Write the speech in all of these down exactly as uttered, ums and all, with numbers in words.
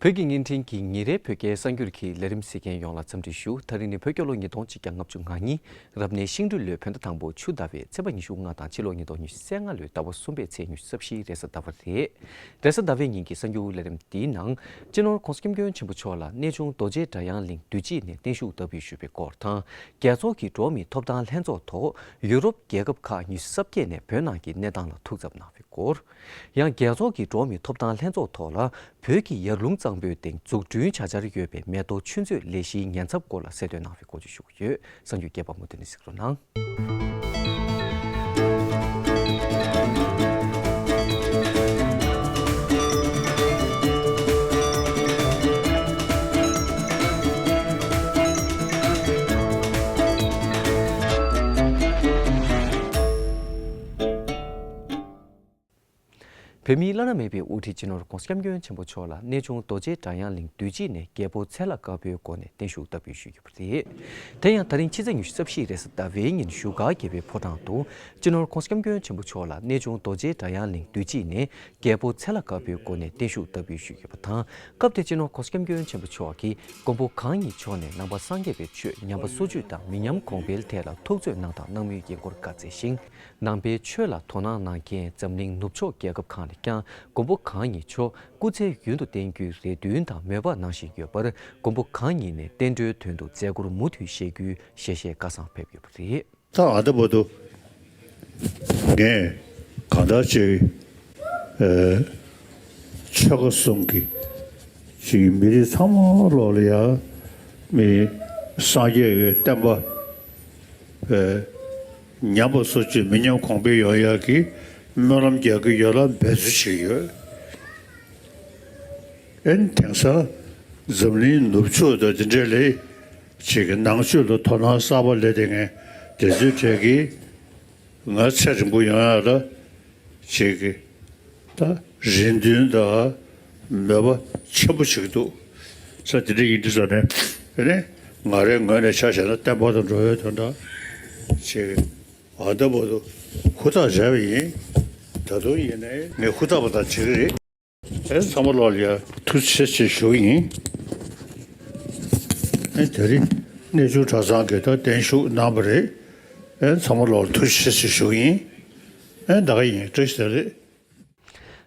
བོད་ཀྱི་བརྙན་འཕྲིན་གྱི་ཉིན་རེའི་བོད་སྐད་གསར་འགྱུར་གྱི་ལས་རིམ་གཟིགས་མཁན་ཡོངས་ལ་འཚམས་འདྲི་ཞུ། ད་རིང་ནི་བོད་རྒྱལ་ལོ་ཉིས་སྟོང་ཆིག་བརྒྱ་ལྔ་བཅུ་ང་གཉིས། རབ་གནས་ཤིང་སྦྲུལ་ལོའི་བོད་ཟླ་དང་པོ་ཆུ་ཟླ་བའི་ཚེས་པ་ཉི་ཤུ་ལྔ་དང་ཕྱི་ལོ་ཉིས་སྟོང་ཉི་ཤུ་རྩ་ལྔ་ལོའི་ཟླ་བ་གསུམ་པའི་ཚེས་ཉི་ཤུ་རྩ་བཞིའི་རེས་གཟའ་ཟླ་བ་རེད། རེས་གཟའ་ཟླ་བའི་ཉིན་གྱི་གསར་འགྱུར་ལས་རིམ་འདིའི་ནང་། སྤྱི་ནོར་༧གོང་ས་༧སྐྱབས་མགོན་ཆེན་པོ་མཆོག་ལ་གནས་ཆུང་རྡོ་རྗེ་སྒྲ་དབྱངས་གླིང་དུས་ཆེན་ནས་བརྟན་བཞུགས་བསྟར་འབུལ་ཞུས་པའི་སྐོར་དང་། རྒྱལ་ཚོགས་ཀྱི་འགྲོ་བ་མིའི་ཐོབ་ཐང་ལྷན་ཚོགས་ཐོག་ཡུ་རོབ་རྒྱལ་ཁབ་ཁག་ཉི་ཤུ་རྩ་བརྒྱད་ནས་བོད་ནང་གི་གནས་སྟངས་ལ་ཐུགས་འཚབ་གནང་བའི་སྐོར། ཡང་རྒྱལ་ཚོགས་ཀྱི་འགྲོ་བ་མིའི་ཐོབ་ཐང་ལྷན་ཚོགས་ཐོག་ལ་བོད་ཀྱི་ཡར་ཀླུང་གཙང་པོའི་སྟེང་འཛུགས་སྐྲུན་བྱ་འཆར་ཡོད་པའི་མེ་ཏོག་ཆུ་མཛོད་ལས་གཞིའི་ཉེན་ཚབས་སྐོར་ལ་གསལ་སྟོན་གནང་བའི་སྐོར་བརྗོད་ཞུ་གི་ཡོད། གསར་འགྱུར་རྒྱས་པ་མུ་མཐུད་ནས་གཟིགས་རོགས་གནང་། བོད་མིའི་བླ་ན་མེད་པའི་དབུ་ཁྲིད་སྤྱི་ནོར་༧གོང་ས་༧སྐྱབས་མགོན་ཆེན་པོ་མཆོག་ལ་གནས་ཆུང་རྡོ་རྗེ་སྒྲ་དབྱངས་གླིང་དུས་ཆེན་ནས་རྒྱལ་པོ་ཚེ་ལྷ་དཀར་པོའི་སྒོ་ནས་བརྟན་བཞུགས་བསྟར་འབུལ་ཞུས་ཡོད་པ་རེད། དེ་ཡང་ད་རིང་ཕྱི་ཚེས་ཉི་ཤུ་རྩ་བཞི་རེས་གཟའ་ཟླ་བའི་ཉིན་བཞུགས་སྒར་རྒྱལ་པོའི་ཕོ་བྲང་དུ་སྤྱི་ནོར་༧གོང་ས་༧སྐྱབས་མགོན་ཆེན་པོ་མཆོག་ལ་གནས་ཆུང་རྡོ་རྗེ་སྒྲ་དབྱངས་གླིང་དུས་ཆེན་ནས་རྒྱལ་པོ་ཚེ་ལྷ་དཀར་པོའི་སྒོ་ནས་བརྟན་བཞུགས་བསྟར་འབུལ་ཞུས་ཡོད་པ་དང་། སྐབས་དེར་སྤྱི་ནོར་༧གོང་ས་༧སྐྱབས་མགོན་ཆེན་པོ་མཆོག་གིས་མགོན་པོ་གང་ཉིད་མཆོག་ནས་ནང་པ་སངས་རྒྱས་པའི་ཆོས་ཉམས་པ་སོར་ཆུད་དང་མི་ཉམས་གོང་འཕེལ་ཐད་ལ་ཐུགས་བརྩོན་གནང་དང་གནང་མུས་ཡིན་སྐོར་བཀའ་སྩལ་ཞིང་། ནང་པའི་ཆོས་ལ་དོ་སྣང་གནང་མཁན་འཛམ་གླིང་ནུབ་ཕྱོགས་རྒྱལ་ཁབ་ཁག་ནས་ཀྱང་མགོན་པོ་གང་ཉིད་མཆོག་སྐུ་ཚེ་ཡུན་དུ་བརྟན་རྒྱུའི་རེ་འདུན་དང་མོས་པ་གནང་བཞིན་ཡོད་པར། མགོན་པོ་གང་ཉིད་ནས་བསྟན་འགྲོའི་དོན་དུ་མཛད་སྒོར་མུ་མཐུད་བཞེས་རྒྱུའི་ཞལ་བཞེས་བཀའ་བཟང་ཕེབས་ཡོད་པ་རེད། ད་ཨ་ད་བར་དུ་ངས་གང་ལྟར་ཅིག་ཨ་ཆོལ་ཁ་གསུམ་གྱི་ཅིག་མི་རིགས་ཚང་མ་ལོག་ལ་ཡ་མི་སངས་རྒྱས་ཀྱི་བསྟན་པ་ཨ་ཉམས་པ་སོར་ཆུད་མི་ཉམས་གོང་འཕེལ་ཡོང་ཡག་གི་སྨོན་ལམ་རྒྱག་གི་ཡོད་ལ་འབད་རྩོལ་བྱེད་ཀྱི་ཡོད། ཨེ་ནི་དེང་སང་འཛམ་གླིང་ནུབ་ཕྱོགས་དང་དེ་འདྲ་ལས་ཅིག་གི་ནང་ཆོས་ལ་དོ་སྣང་གསར་པ་སླེབས་བསྡད་མཁན་དེ་ཚོའི་གྲས་ཀྱིས་ང་ཚེ་རིང་པོ་ཡོང་ཡག་ལ་ཅིག་གི་ད་རེ་འདུན་དང་མོས་པ་ཆེན་པོ་བྱེད་ཀྱི་འདུག་ས་དེ་འདྲ་ཡིན་དུས་ཙང་ནས་ཨེ་ནི་ང་རའི་ངོས་ནས་ཆ་བཞག་ན་བསྟན་པ་དང་འགྲོ་བའི་དོན་དག་ཅིག་གི་ཨ་ད་བར་དུ་ཧུར་ཐག་བྱས་པ་ཡིན། ད་དུང་ཡིན་ནའི་ངས་ཧུར་ཐག་པ་དང་བྱེད་ཀྱི་རེད། ཨེ་ཚང་མ་ལོག་ལ་ཡ་ཐུགས་རྗེ་ཆེ་ཞུ་གི་ཡིན། ཨེ་དེ་རིང་གནས་ཆུང་གྲྭ་ཚང་གིས་ད་བརྟན་བཞུགས་གནང་བ་རེད། ཨེ་ཚང་མ་ལོག་ལ་ཐུགས་རྗེ་ཆེ་ཞུ་གི་ཡིན། ཨེ་ད་ག་ཡིན། བཀྲ་ཤིས་བདེ་ལེགས།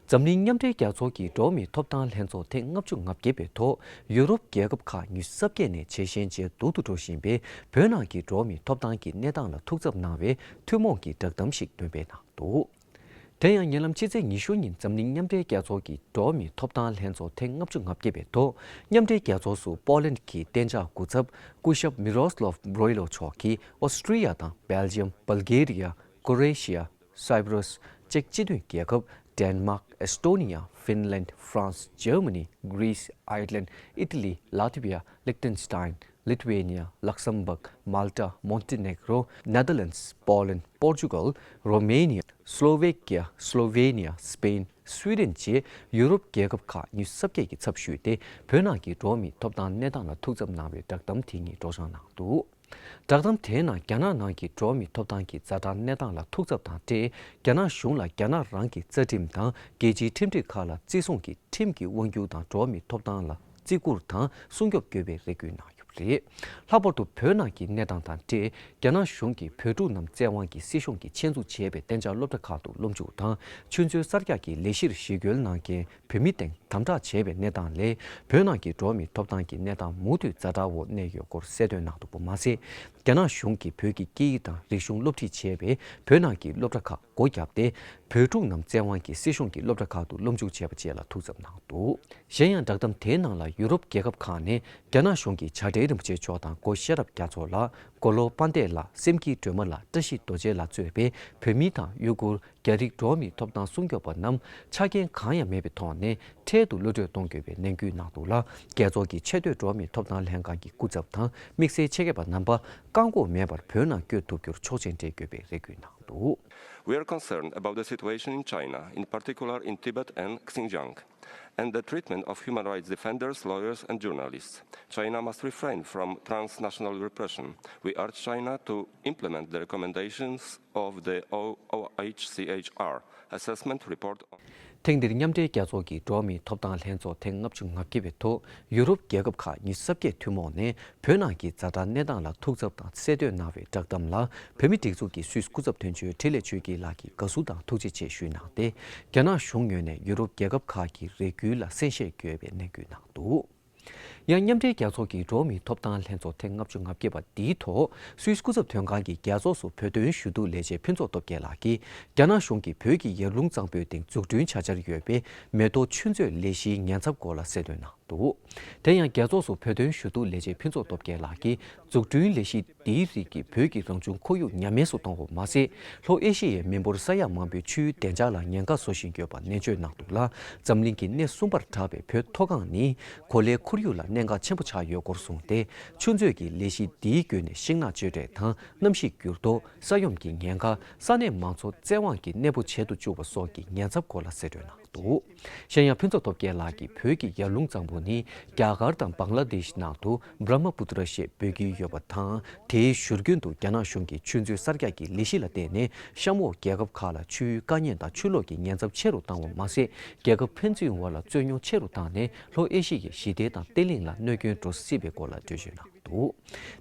འཛམ་གླིང་མཉམ་འབྲེལ་རྒྱལ་ཚོགས་ཀྱི་འགྲོ་བ་མིའི་ཐོབ་ཐང་ལྷན་ཚོགས་ཐེངས་ལྔ་བཅུ་ང་བརྒྱད་པའི་ཐོག་ཡུ་རོབ་རྒྱལ་ཁབ་ཁག་ཉི་ཤུ་རྩ་བརྒྱད་ནས་ཇེ་ཞན་ཇེ་སྡུག་ཏུ་འགྲོ་བཞིན་པའི་བོད་ནང་གི་འགྲོ་བ་མིའི་ཐོབ་ཐང་གི་གནས་སྟངས་ལ་ཐུགས་འཚབ་གནང་བའི་ཐུན་མོང་གི་བསྒྲགས་གཏམ་ཞིག་འདོན་སྤེལ་གནང་འདུག་དེ་ཡང་ཉེ་ལམ་ཕྱི་ཚེས་ཉི་ཤུ་ཉིན་འཛམ་གླིང་མཉམ་འབྲེལ་རྒྱལ་ཚོགས་ཀྱི་འགྲོ་བ་མིའི་ཐོབ་ཐང་ལྷན་ཚོགས་ཐེངས་ལྔ་བཅུ་ང་བརྒྱད་པའི་ཐོག་མཉམ་འབྲེལ་རྒྱལ་ཚོགས་སུ་པོ་ལན་གྱི་གཏན་འཇགས་སྐུ་ཚབ་སྐུ་ཞབས་མི་རོ་སི་ལོབ་བྷི་རོ་ལོ་མཆོག་གིས་ཨོ་སི་ཀྲི་ཡ་དང་སྦེལ་ཇམ། བལ་གེ་རི་ཡ། ཀོ་རེ་ཤི་ཡ། སའི་པྲ་སི། ཅེཀ་སྤྱི་མཐུན་རྒྱལ་ཁབ། ཌེན་མཱག་ཨེ་སི་ཊོ་ནི་ཡ། ཧྥིན་ལན། ཧྥ་རན་སི། འཇར་མ་ནི། གྷི་རི་སི། ཨའི་ལན། ཨི་ཏི་ལི། ལ་ཐི་བི་ཡ། ལིག་ཏེན་སི་ཏཱན། ལི་ཐུ་ཝེ་ནི་ཡ། ལག་སམ་བག་མལ་ཏ། མོན་ཏི་ནེག་རོ། ནེ་དར་ལེན་སི། པོ་ལན། པོར་ཅུ་གལ། རོ་མེ་ནི་ཡ། སི་ལོ་ཝེ་ཀི་ཡ། སི་ལོ་ཝེ་ནི་ཡ། སི་པེན། སུའི་ཌེན་བཅས་ཡུ་རོབ་རྒྱལ་ཁབ་ཁག་ཉི་ཤུ་རྩ་བརྒྱད་ཀྱི་ཚབ་ཞུས་ཏེ་བོད་ནང་གི་འགྲོ་བ་མིའི་ཐོབ་ཐང་གནས་སྟངས་ལ་ཐུགས་འཚབ་གནང་བའི་བསྒྲགས་གཏམ་དེ་ཉིད་སྒྲོག་སྦྱང་གནང་འདུག་བསྒྲགས་གཏམ་དེའི་ནང་རྒྱ་ནག་ནང་གི་འགྲོ་བ་མིའི་ཐོབ་ཐང་གི་ཛ་དྲག་གནས་སྟངས་ལ་ཐུགས་འཚབ་དང་འབྲེལ། རྒྱ་ནག་གཞུང་ལ་རྒྱ་ནག་རང་གི་རྩ་ཁྲིམས་དང་རྒྱལ་སྤྱིའི་ཁྲིམས་སྒྲིག་ཁག་ལ་བརྩི་སྲུང་གིས་ཁྲིམས་ཀྱི་དབང་སྒྱུར་དང་འགྲོ་བ་མིའི་ཐོབ་ཐང་ལ་བརྩི་བཀུར་དང་སྲུང་སྐྱོབ་དགོས་པའི་རེ་སྐུལ་གནང་ཡོད་པ་རེད། ལྷག་པར་དུ་བོད་ནང་གི་གནས་སྟངས་དང་འབྲེལ། རྒྱ་ནག་གཞུང་གིས་བོད་ཕྲུག་རྣམས་བཙན་དབང་གིས་སྲིད་གཞུང་གིས་ཆེད་འཛུགས་བྱས་པའི་གཏན་འཇགས་སློབ་གྲྭ་ཁག་ཏུ་སློབ་འཇུག་དང་ཆུ་མཛོད་གསར་རྒྱག་གི་ལས་གཞིར་ཞི་རྒོལ་གནང་མཁན་བོད་མི་སྟེང་དམ་དྲག་བྱས་པའི་གནས་སྟངས་ལས། བོད་ནང་གི་འགྲོ་བ་མིའི་ཐོབ་ཐང་གི་གནས་སྟངས་མུ་མཐུད་ཛ་དྲག་འོག་གནས་ཡོད་སྐོར་གསལ་སྟོན་གནང་འདུག་པ་མ་ཟད། རྒྱ་ནག་གཞུང་གིས་བོད་ཀྱི་སྐད་ཡིག་དང་རིག་གཞུང་སློབ་ཁྲིད་བྱས་པའི་བོད་ནང་གི་སློབ་གྲྭ་ཁག་སྒོ་བརྒྱབ་སྟེ། བོད་ཕྲུག་རྣམས་བཙན་དབང་གིས་སྲིད་གཞུང་གི་སློབ་གྲྭ་ཁག་ཏུ་སློབ་འཇུག་བྱས་པ་བཅས་ལ་ཐུགས་འཚབ་གནང་འདུག་གཞན་ཡང་བསྒྲགས་གཏམ་དེའི་ནང་ལ་ཡུ་རོབ་རྒྱལ་ཁབ་ཁག་ནས་རྒྱ་ནག་གཞུང་གིས་བྱ་བྲལ་རིན་པོ་ཆེ་མཆོག་དང་སྒོ་ཤེས་རབ་རྒྱ་མཚོ་ལགས། མགོ་ལོག་དཔལ་ལྡན་ལགས། སེམས་སྐྱིད་སྒྲོལ་མ་ལགས། བཀྲ་ཤིས་རྡོ་རྗེ་ལགས་གཙོས་པའི་བོད་མི་དང་ཡུ་གུར། རྒྱ་རིགས་འགྲོ་བ་མིའི་ཐོབ་ཐང་སྲུང་སྐྱོབ་པ་རྣམས་ཆ་རྐྱེན་གང་ཡང་མེད་པའི་ཐོག་ནས་འཕྲལ་དུ་གློད་གྲོལ་གཏོང་དགོས་པའི་ནན་སྐུལ་གནང་འདུག་ལ། རྒྱལ་ཚོགས་ཀྱི་ཆེས་མཐོའི་འགྲོ་བ་མིའི་ཐོབ་ཐང་ལྷན་ཁང་གི་སྐུ་ཚབ་དང་དམིགས་བསལ་ཆེད་མཁས་པ་རྣམ་པ་བཀག་འགོག་མེད་པར་བོད་ནང་བསྐྱོད་ཐུབ་རྒྱུར་ཆོག་མཆན་སྤྲད་དགོས་པའི་རེ་སྐུལ་གནང་འདུག We are concerned about the situation in China, in particular in Tibet and Xinjiang, and the treatment of human rights defenders, lawyers, and journalists. China must refrain from transnational repression. We urge China to implement the recommendations of the O H C H R assessment report on ཐེངས་འདིར་མཉམ་འབྲེལ་རྒྱལ་ཚོགས་ཀྱི་འགྲོ་བ་མིའི་ཐོབ་ཐང་ལྷན་ཚོགས་ཐེངས་ལྔ་བཅུ་ང་བརྒྱད་པའི་ཐོག་ཡུ་རོབ་རྒྱལ་ཁབ་ཁག་ཉི་ཤུ་རྩ་བརྒྱད་ཐུན་མོང་ནས་བོད་ནང་གི་ཛ་དྲག་གནས་སྟངས་ལ་ཐུགས་འཚབ་དང་གསལ་འདོན་གནང་བའི་བསྒྲགས་གཏམ་ལ། བོད་མིའི་སྒྲིག་འཛུགས་ཀྱི་སུད་སི་སྐུ་ཚབ་དོན་གཅོད་འཕྲིན་ལས་ཆོས་སྐྱིད་ལགས་ཀྱིས་དགའ་བསུ་དང་ཐུགས་རྗེ་ཆེ་ཞུས་གནང་སྟེ། རྒྱ་ནག་གཞུང་ངོས་ནས་ཡུ་རོབ་རྒྱལ་ཁབ་ཁག་གི་རེ་སྐུལ་ལ་གསན་བཞེས་བསྐྱོན་པའི་གནས་འགུལ་གནང་འདུག། ཡང་མཉམ་འབྲེལ་རྒྱལ་ཚོགས་ཀྱི་འགྲོ་བ་མིའི་ཐོབ་ཐང་ལྷན་ཚོགས་ཐེངས་ལྔ་བཅུ་ང་བརྒྱད་པ་འདིའི་ཐོག་སུད་སི་སྐུ་ཚབ་དོན་ཁང་གི་རྒྱལ་ཚོགས་སུ་བོད་དོན་ཞུ་གཏུག་ལས་བྱེད་ཕུན་ཚོགས་སྟོབས་རྒྱལ་ལགས་ཀྱིས། རྒྱ་ནག་གཞུང་གིས་བོད་ཀྱི་ཡར་ཀླུང་གཙང་པོའི་སྟེང་འཛུགས་སྐྲུན་བྱ་འཆར་ཡོད་པའི་མེ་ཏོག་ཆུ་མཛོད་ལས་གཞིའི་ཉེན་ཚབས་སྐོར་ལ་གསལ་སྟོན་གནང་འདུག། དེ་ཡང་རྒྱལ་ཚོགས་སུ་བོད་དོན་ཞུ་གཏུག་ལས་བྱེད་ཕུན་ཚོགས་སྟོབས་རྒྱལ་ལགས་ཀྱིས། འཛུགས་སྐྲུན་ལས་གཞི་འདིའི་རིགས་ཀྱིས་བོད་ཀྱི་རང་བྱུང་ཁོར་ཡུག་ཉམས་དམས་སུ་གཏོང་བ་མ་ཟད། ལྷོ་ཨེ་ཤི་ཡའི་མི་འབོར་ས་ཡ་མང་པོའི་ཆུའི་བདེ་འཇགས་ལ་ཉེན་ཁ་བཟོ་བཞིན་ཡོད་པ་ནན་བརྗོད་གནང་འདུག་ལ། འཛམ་གླིང་གི་སྣེ་གསུམ་པར་གྲགས་པའི་བོད་མཐོ་སྒང་ནི་གོ་ལའི་ཁོར་ཡུག་ལ་གནད་འགག་ཆེན་པོ་ཆགས་ཡོད་སྐོར་གསུངས་ཏེ། ཆུ་མཛོད་ཀྱི་ལས་གཞི་འདིའི་བརྒྱུད་ནས་ཤིང་ནགས་གཅོད་འབྲེག་དང་གནམ་གཤིས་འགྱུར་ལྡོག་ས་ཡོམ་གྱི་ཉེན་ཁ། ས་གནས་མང་ཚོགས་བཙན་དབང་གིས་གནས་སྤོ་བྱེད་དུ་བཅུག་པ་སོགས་ཀྱི་ཉེན་ཚབས་སྐོར་ལ་གསལ་སྟོན་གནང་འདུག། གཞན་ཡང་ཕུན་ཚོགས་སྟོབས་རྒྱལ་ལགས་ཀྱིས་བོད་ཀྱི་ཡར་ཀླུང་གཙང་པོ་ནི་རྒྱ་གར་དང་བང་ལ་དེཤ་ནང་དུ་བྷྲ་མ་པུ་ཏྲ་ཞེས་འབོད་ཀྱི་ཡོད་པ་དང་། དེའི་བཞུར་རྒྱུན་དུ་རྒྱ་ནག་གཞུང་གིས་ཆུ་མཛོད་གསར་རྒྱག་གི་ལས་གཞི་ལ་བརྟེན་ནས་གཤམ་འོག་རྒྱལ་ཁབ་ཁག་ལ་ཆུའི་དཀའ་ཉེན་དང་ཆུ་ལོག་གི་ཉེན་ཚབས་ཆེ་རུ་བཏང་བ་མ་ཟད། རྒྱལ་ཁབ་ཕན་ཚུན་བར་ལ་རྩོད་རྙོག་ཆེ་རུ་བཏང་ནས་ལྷོ་ཨེ་ཤི་ཡའི་ཞི་བདེ་དང་བརྟན་ལྷིང་ལ་གནོད་སྐྱོན་འགྲོ་སྲིད་པའི་སྐོར་ལ་འགྲེལ་བརྗོད་གནང་འདུག།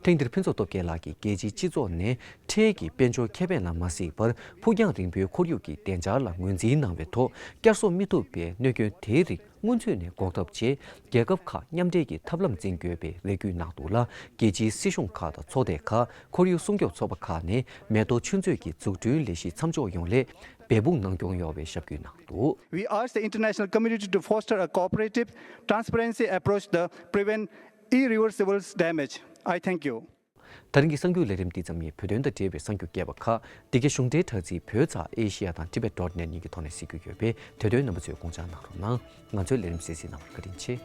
ཐེངས་འདིར་ཕུན་ཚོགས་སྟོབས་རྒྱལ་ལགས་ཀྱིས་རྒྱལ་སྤྱིའི་སྤྱི་ཚོགས་ནས་ཁྲལ་གྱི་དཔལ་འབྱོར་ཁེ་ཕན་ལ་མ་གཟིགས་པར་ཕུགས་རྒྱང་རིང་པོའི་ཁོར་ཡུག་གི་བདེ་འཇགས་ལ་ངོས་འཛིན་གནང་བའི་ཐོག་བསྐྱར་གསོ་མི་ཐུབ་པའི་གནོད་སྐྱོན་དེའི་རིགས་སྔོན་ཚུད་ནས་འགོག་ཐབས་ཆེད་རྒྱལ་ཁབ་ཁག་མཉམ་འབྲེལ་གྱི་ཐབས་ལམ་འཛིན་དགོས་པའི་རེ་སྐུལ་གནང་འདུག་ལ། རྒྱལ་སྤྱིའི་སྲིད་གཞུང་ཁག་དང་ཚོགས་སྡེ་ཁག་ཁོར་ཡུག་སྲུང་སྐྱོབ་ཚོགས་པ་ཁག་ནས་མེ་ཏོག་ཆུ་མཛོད་ཀྱི་འཛུགས་སྐྲུན་ལས་གཞི་མཚམས་འཇོག་ཡོང་སླད་འབད་འབུངས་གནང་སྐྱོང་ཡོང་བའི་ཞབས་སྐུལ་གནང་འདུག། We urge the international community to foster a cooperative, transparency approach to prevent irreversible damage. I thank you. ད་རིང་གི་གསར་འགྱུར་ལས་རིམ་འདི་ཙམ་ཡིན། བོད་དོན་དང་འབྲེལ་བའི་གསར་འགྱུར་རྒྱས་པ་ཁག་འདི་གའི་གཞུང་འབྲེལ་དྲ་ཚིགས་བོད་ཙ་ཨེ་ཤི་ཡ་དང་tibet dot net གཉིས་ཀྱི་ཐོག་ནས་གཟིགས་རྒྱུ་ཡོད་པས། དེ་དོན་རྣམ་པ་ཚོས་དགོངས་འཇགས་གནང་རོགས་གནང་། ང་ཚོའི་ལས་རིམ་གསན་གཟིགས་གནང་བར་བཀའ་དྲིན་ཆེ།